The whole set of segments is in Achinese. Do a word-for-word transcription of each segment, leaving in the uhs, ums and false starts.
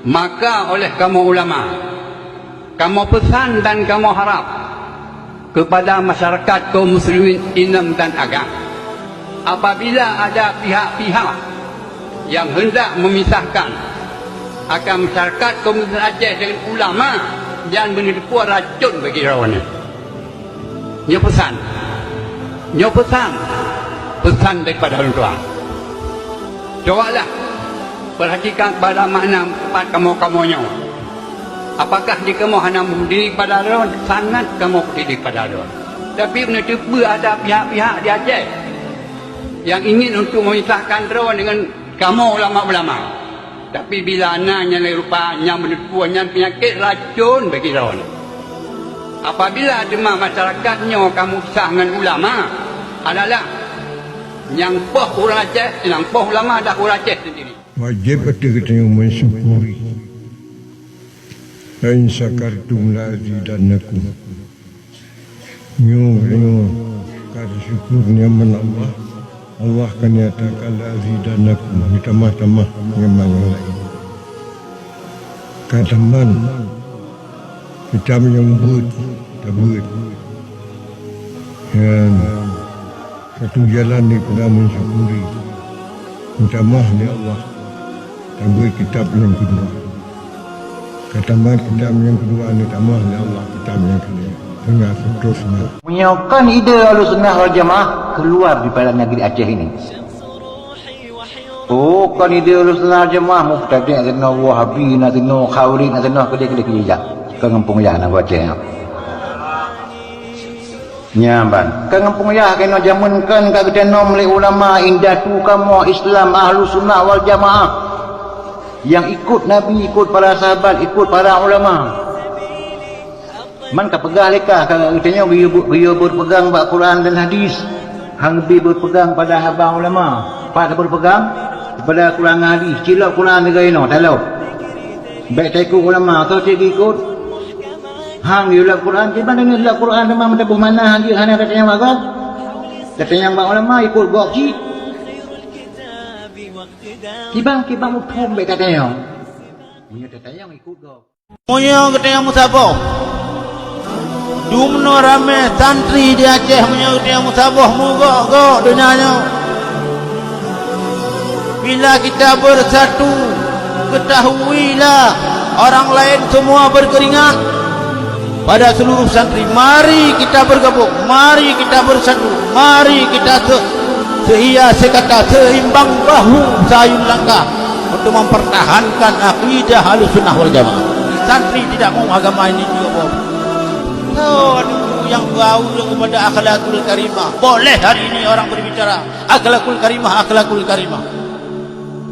Maka oleh kamoe ulama, kamoe peusan dan kamoe harab keupada masyarakat kaum muslimin inong dan agam, apabila ada pihak-pihak nyang hendak memisahkan antara masyarakat kaum muslimin Aceh dengan ulama, nyan beuneuteupeu racon bagi droeneuh. Nyoe peusan. Nyoe peusan. Peusan daripada ulôn tuan. Cobalah perhatikan pada makna tempat kamoe-kamoe nyoe. Apakah di kamoe hana meudiri pada droe? Sangat kamoe peduli pada droe. Tapi beuneuteupeu ada pihak-pihak di Aceh nyang ingin untuk memisahkan droe dengan kamoe ulama-ulama. Tapi bila na nyang lagée rupa nyang beuneuteupeu, nyan peunyakét racon bagi droeneuh. Apabila teuma masyarakat nyoe ka meusah ngon ulama, adalah nyang poh ureuëng Aceh, nyang poh ulama adalah ureuëng Aceh sendiri. Wajéb ateueh geutanyoe meusyukuri. "La in syakartum la azidannakum." Nyoe, nyoe ka teusyukur nikmat Allah, Allah ka nyatakan, "La azidannakum," geutamah-tamah nikmat nyang laén. Ka tamat kitab nyang beuet, tabeuet. Nyan satu jalan daripada meusyukuri, geutamah lé Allah, tabeuet kitab nyang keudua. Ka tamat kitab nyang keudua, neutamah lé Allah kitab nyang keudua. Teungoh seterusnya. Meunyoe kon ide Ahlussunnah wal Jamaah, keluar daripada negeri Aceh ini. Oh, kon ide Ahlussunnah wal Jamaah, mubtadi' na sinoe, Wahabi na sinoe, Khawarij na sinoe, keudeh-keudeh keujijak. Kon gampông yah na Aceh nyoe. Nyan ban. Ka gampông yah keunoe jameun kan ka geutanom lé ulama indatu kamoe Islam Ahlussunnah wal Jamaah. Nyang ikot Nabi, ikot para sahabat, ikot para ulama. Man ka peugah lé ka, ka geutanyoe geuyue, geuyue berpegang bak Quran dan hadis. Hang bi berpegang pada haba ulama. Pat berpegang pada Quran dan hadis. Cilok Quran lagée inoe, talok. Bék taikot ulama, toh cit ikot. Hang yue lom Quran, kiban deungon lom Quran teuma meuteubeuh mana hanjeuet hana tatanyong bak gob. Tatanyong bak ulama ikot gob cit. Kiban, kiban muphom bék tatanyong. Meunyoe tatanyong ikot gob. Meunyoe geutanyoe meusaboh. Dumnoe ramé santri di Aceh meunyoe geutanyoe meusaboh meugok-gok donya nyoe. Bila kita bersatu, ketahuilah orang lain semua berkeringat. Pada seluruh santri, mari kita bergabung, mari kita bersatu, mari kita se-, sehia sekata, seimbang bahu sayun langkah untuk mempertahankan akidah Ahlussunnah wal Jamaah. Santri tidak mau agama ini diobong. Soe nyang beu kepada akhlakul karimah? Boleh hari ini orang berbicara akhlakul karimah, akhlakul karimah.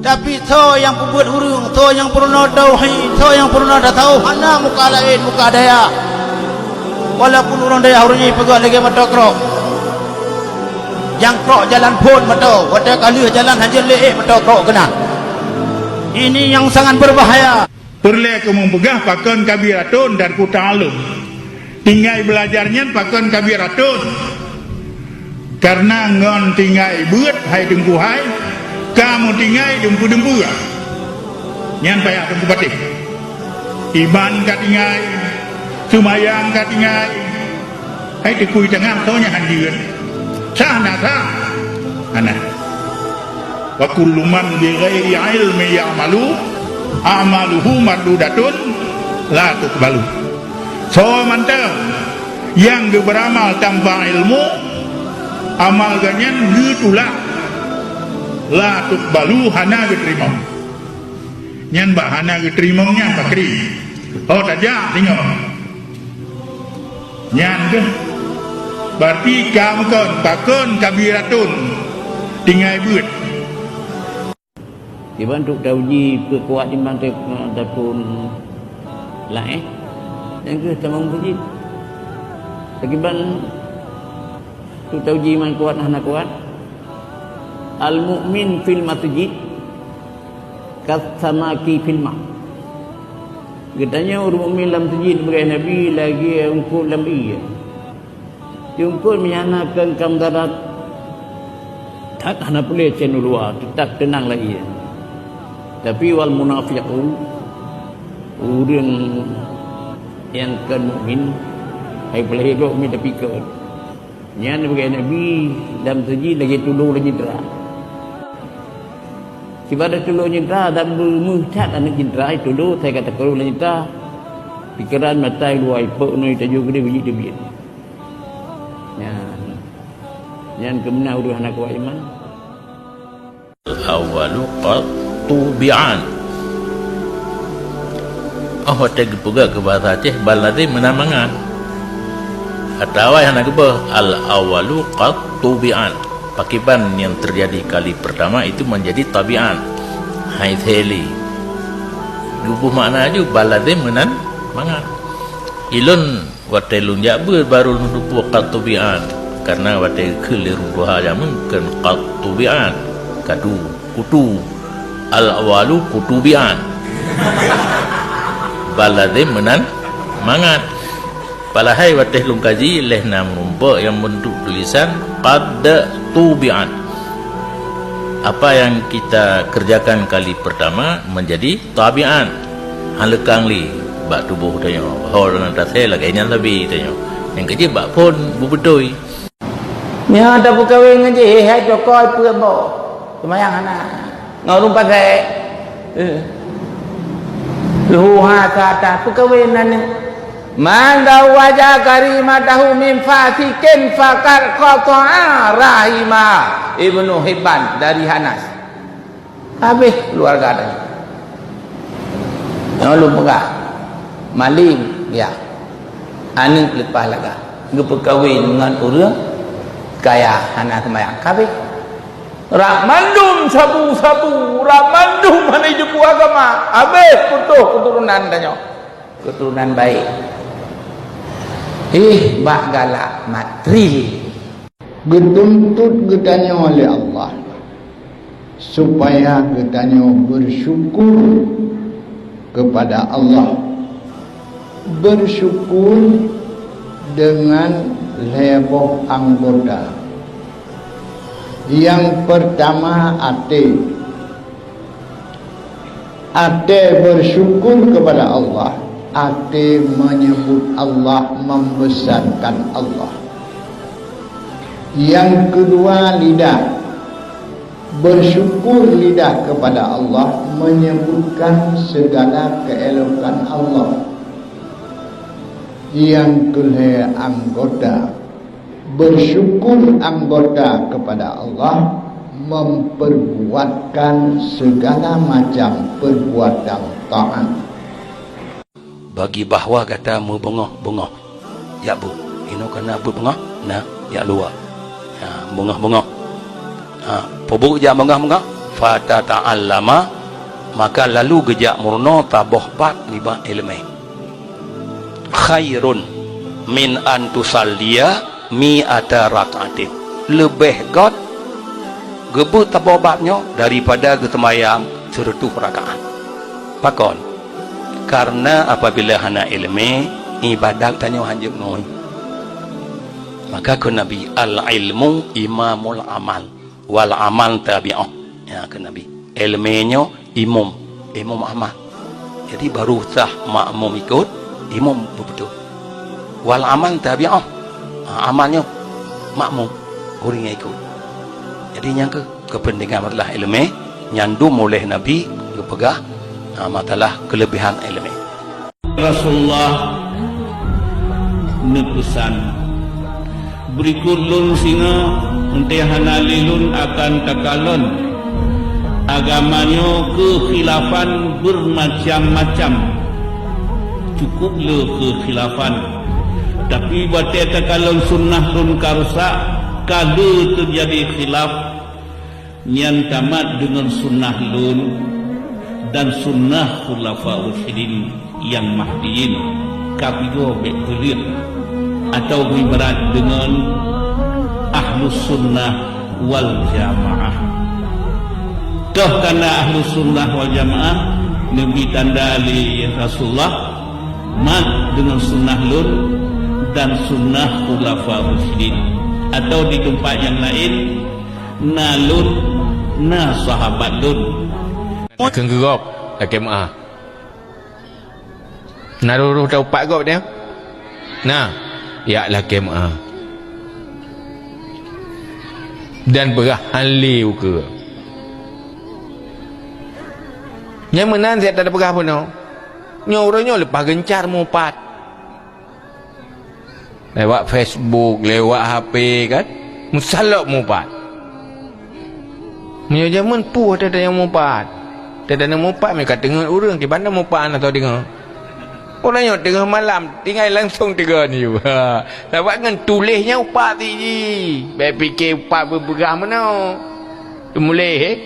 Tapi soe nyang peubuet ureuëng, soe nyang peurunoe tauhid, soe nyang peurunoe tasawuf, hana muka laén, muka daya. Walaupun ureuëng daya ureuëng nyan peugah lagée moto krok. Nyang krok jalan phon moto, watée ka lheueh jalan hanjeuet lé ék moto krok keunan. Ini yang sangat berbahaya. Peureulée keu meupeugah pakon ka bi raton dan kuta alum. Tinggai beulajar nyan pakon ka bi raton. Kareuna ngon tinggai beuet hai teungku hai, ka meutinggai dumpeue-dumpeue. Nyan payah teungku patéh. Iman ka tinggai, seumayang ka tinggai, hai teukui teungoh soe nyang hanjeuet. Sah na sah? Hana. Wa kullu man bi ghairi ilmi ya'malu, amaluhu mardudatun la tuqbalu. Soe mantong nyang geuberamal tanpa ilmu, amal geuh nyan geutulak, la tuqbalu, hana geuteurimong. Nyan bak hana geuteurimong nyan pakri. Oh, tajak singoh. Nyan keuh. Berarti ka meukon, pakon ka bi raton tinggai beuet. Kiban trok tauji peukuat timbang te-, taphon laén. Nyang keuh tamong teuji. Kiban trok tauji iman kuat hana kuat. Al-mu'min fil masjid kasamaki fil ma. Geutanyoe ureuëng mukmin lam seujid beugai Nabi lagée eungkot lam ié. Eungkot meunyo hana keu kam darat, that hana puléh cen u luwa, teutab teunang lam ié. Tapi wal munafiqun Ureuëng nyang kon mukmin, hai peulahé gob mita pikot. Nyan bagaih Nabi lam seuji lagée tulo lam jitra. Sibagoe tulo jitra dan beumeuh that aneuëk jitra, tulo sai ka takeuroh lam jitra. Pikeran mata luwa ipok nui tajok geude biji teubiet. Nyan, nyan keumeuna ureuëng hana kuat iman. Al-awwalu qad tubi'an. Oh, watée geupeugah keu bahasa Aceh, bal lazim meunan mangat. Atawa hana geubeuh, al-awwalu qad tubi'an. Pakiban nyang teujadi kali peurtama itu meunjadi tabi'an. Hai theli. Geuboh makna aju, bal lazim meunan mangat. Ilôn Watée lôn jak beuet barô lôn teupeue qad tubi'an, kareuna watée geukheun lé ureuëng tuha jameun kheun qad tubi'an, kadu, kutu, al-awwalu kutubi'an. Bal lazim meunan mangat. Padahai watée lôn kaji lheueh na meurumpok nyang beuntuk tulisan qad tubi'an. Apa yang kita kerjakan kali pertama menjadi tabi'an. Hana leukang lé bak tuboh tanyoe, ho na tasé lagée nyan sabe tanyoe. Nyang keujeuet bak phon beubeutôi. Nyoe tapeukawen ngon jih, hai cokoi peuet boh. Seumayang hana. Ngon ureuëng pasék. Eh. Luhu ha kata peukawen aneuk. Man zawwaja karimatahu min fasikin faqad qata'a rahima. Ibnu Hibban dari Hanas. Habéh keuluwarga tadi. Nyoe lôn peugah, malém, ya. Aneuk leupah lagak. Geupeukawen ngon ureuëng kaya hana seumayang. Ka habéh. Rak mandum sabu-sabu, rak mandum hana jipeu agama. Habéh putôh keuturonan tanyoe. Keuturonan baik. Ih, bak galak matril. Geutuntot geutanyoe lé Allah supaya geutanyoe beusyukur keupada Allah. Beusyukur deungon lhée boh anggota. Nyang peurtama, até. Até beusyukur keupada Allah, até meunyeubut Allah, membesarkan Allah. Nyang keudua, lidah. Beusyukur lidah keupada Allah, meunyeubutkan seugala keuélokan Allah. Nyang keulhée, anggota. Beusyukur anggota keupada Allah mempeurbuatkan seugala macam peurbuatan taát. Bagi bahwa gata meubeungoh-beungoh jak beuet. Inoe ka na beuet beungoh, na jak luwa. Ha, beungoh-beungoh. Ha, peue buet jak beungoh-beungoh? Fatata'allama, maka lalu geujak meurunoe saboh bab nibak iéleumé. Khairun min an tusalliya mi'ata rak'atin. Leubeh göt geubeuet saboh bab nyoe daripada geuseumayang sireutoh rakaat. Pakon? Kareuna apabila hana iéleumé, iébadat tanyoe hanjeuet ngon. Maka kheun Nabi, "Al-ilmu imamul amal." Wal amal tabi'ah. Ya, kheun Nabi. Iéleumé nyoe imum, imum amal. Jadi, baru sah makmum ikot, imum beubeutôi. Wal amal tabi'ah. Ha, amal nyoe makmum, ureuëng nyang ikot. Jadi, nyang keu keupeuntengan masalah iéleumé, nyang dum uleh Nabi geupeugah, ha, masalah keuleubehan iéleumé. Rasulullah neupeusan, "Beurikot lôn singoh, eunteuk hana lé lôn akan takalon agama nyoe keukhilafan beureumacam-macam." Cukup le keukhilafan. Tapi watée takalon sunnah lôn ka rusak, ka le teujadi khilaf. Nyan tamat deungon sunnah lôn dan sunnah Khulafaur Rasyidin nyang Mahdiyyin, ka pigoe bék peuleueh, atawa meuibarat deungon Ahlus Sunnah wal Jamaah. Toh kana Ahlus Sunnah wal Jamaah, neubri tanda lé Rasulullah, mat deungon sunnah lôn dan sunnah Khulafaur Rasyidin, atawa di teumpat nyang laén, na lôn, na sahabat lôn. Kheun keu gob, lakée meu'ah. Na roh-roh taupat gob teuh? Na, jak lakée meu'ah. Dan peugah han lé ukeue. Nyang meunan siat tapeugah bunoe. Nyoe uroe nyoe leupah geuncar mupat. Lewat Facebook, lewat H P kan. Meusalok mupat. Meunyoe jameun peue teuh nyang mupat. Teuh nyang mupat meuka teungeut ureuëng, kiban na mupat hana tau deungoe. Uroe nyoe teungoh malam, tinggai langsong teugon yue. Ha, sabab ngon tuléh nyan upat ti jih. Bék pike upat beupeugah meunoe. Teumuléh, eh?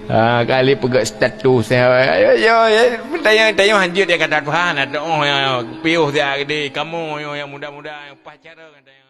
Ha, kali peugah status, eh, ayo, ayo, ayo, tayang, tayang hanjeuet ya kata Tuhan, ada oh ya, piôh dia gede, kamu yo yang muda-muda, yang pacaran, katanya.